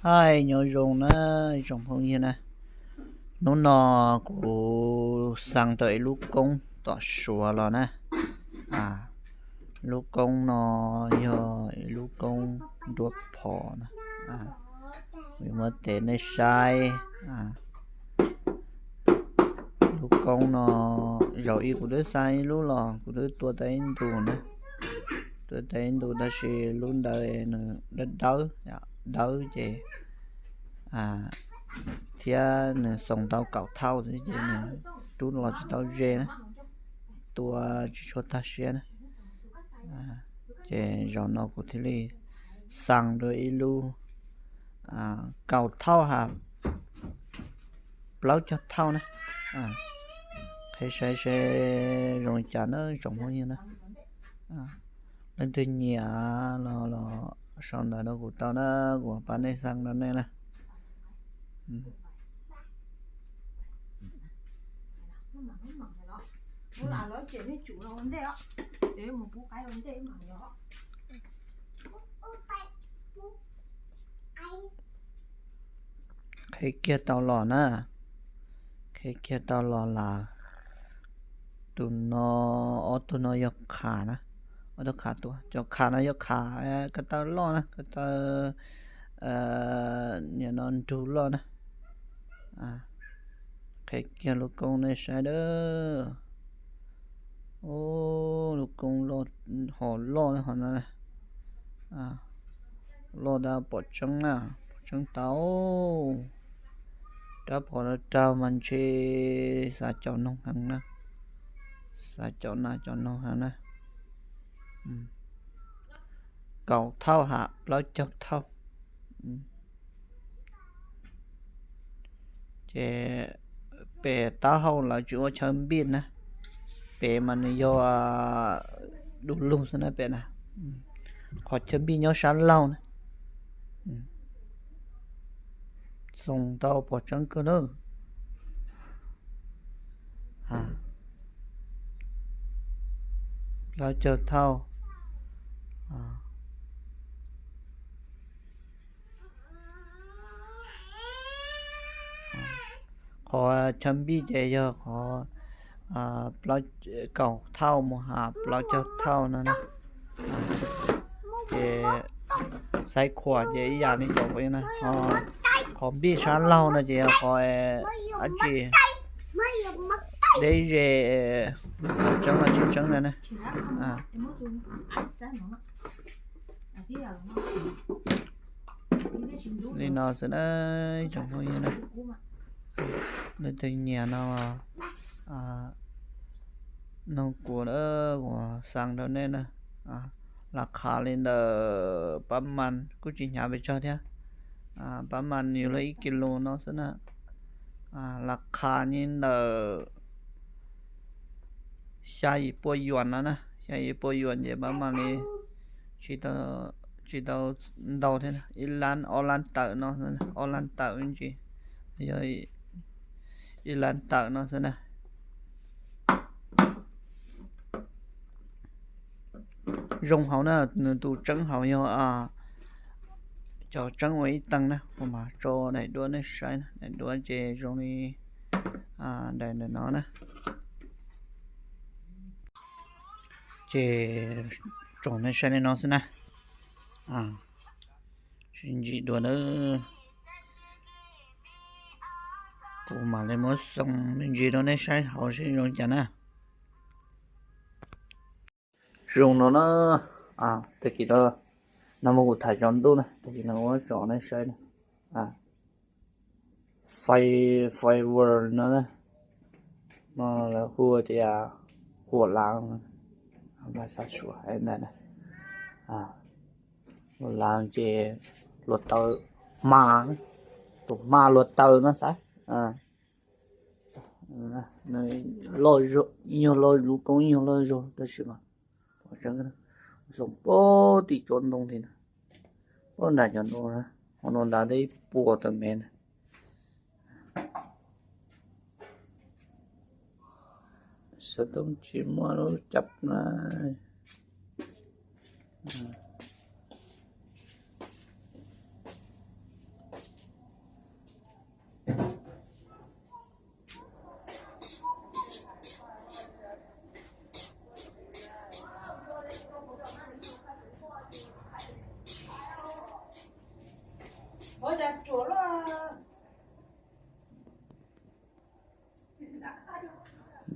Hais nyob zoo na, tsoom phooj ywg na, hnub no kuv xaa tau ib lub koob tom Suav los na. Lub koob no yog ib lub koob nruab phom na, kuv muab tes nej saib. Lub koob no zaum ib kuv twb xaa ib lub los kuv twb tua tau ib ntus na, tua tau ib ntus tab sis lub ntawd nws dawb dawb, dawb ces thiab nws xoo tau kaum thauj xwb ces nws rub los tsis tau ze na, tua tsis tshua tag siab na. Ces zaum no kuv thiaj li xaa dua ib lub kaum thauj ha plaub caug thauj na, qheb saib seb zoo li cas na tsoom phooj ywg na. Leej twg nyiam los los sau ntawv rau kuv tau na, kuv pab nej xaa rau nej na. Qheb kiag tau los na, qheb kiag tau los lawm. Tus no, ob tug no yog qhav na, ob tug qhav tuaj, cov qhav no yog qhav ko taw loj na, ko taw nim no nrug loj na. Qheb kiag lub koob nej saib dawb. Lub koob ho loj ho no, loj tab pom tseeb na, pom tseeb tau. Rab phom no raug mas ntshe xav caum noog heev na, xav caum nas caum noog heev na. Kaum thauj ha plaub caug thauj. Ces pem taub hau lawv tsis ua chaw npij na, pem mas nws yog du lug xwb na pem na, qhov chaw npij nyob sab laug na. Xoo tau pom tseeb kawg na. Plaub caug thauj. Qhov chaw npij ces yog qhov kaum thauj mus ha plaub caug thauj no na. Ces xaiv khuam ces ib yam li cov na, qhov npij sab laug no ces yog qhov dab tsi, deb ze, tseeb los tsis tseeb no na. Li no xwb na, tsoom phooj ywg na, leej twg nyiam no noog kuv, kuv xaa rau nej na. Las khas li ntawm pab mas kuj tsis hnyav pes tsawg thiab, pab mas yog luag ib kis lus no xwb na. Las khas li ntawm xya yim pua yuam no na, xya yim pua yuam ces pab mas li tsis tau ntau thiab, ib lab ob lab tawm no, ob lab tawm me ntsis, yog ib lab tawm no xwb na. Zoo hauv na, nws tus tseeb hauv yog cov tseeb ua ib teeg na, kuv mam tso daim duab nej saib na, daim duab ces zoo li daim ntawm no na. Ces tsoom nej saib li no xwb na. Sib ntsib dua na. Kuv mam li muab xoo me ntsis rau nej saib hauv seb zoo cas na. Zoo no na, tag kis no, no mas kuv tham tsaus ntuj na, tag kis no kuv muab tso nej saib na. Fiverr no na, no lawv hu tias huam laav, Nplog xav suav hais ntawd na. Huam laav ces hluav taws hma, tus hma hluav taws no xav. Loj zog, ib nyuag loj, lub koob ib nyuag loj zog tab sis mas pom tseeb, xoo pem tim cov ntoo li na, pem nram cov ntoo na, hauv no nrad teb ib puas tawm mev na. Xov tooj tsis muaj lub cap na.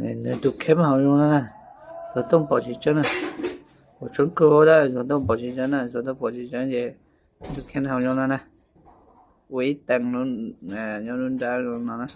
Nws tus kheeb haus zoo no na, xov tooj pom tsis tseeb na. Ua tshoob kawg da, xov tooj pom tsis tseeb na, xov tooj pom tsis tseeb ces tus kheeb haus zoo no na. Ua ib teev nyob nruab nrab zoo no na.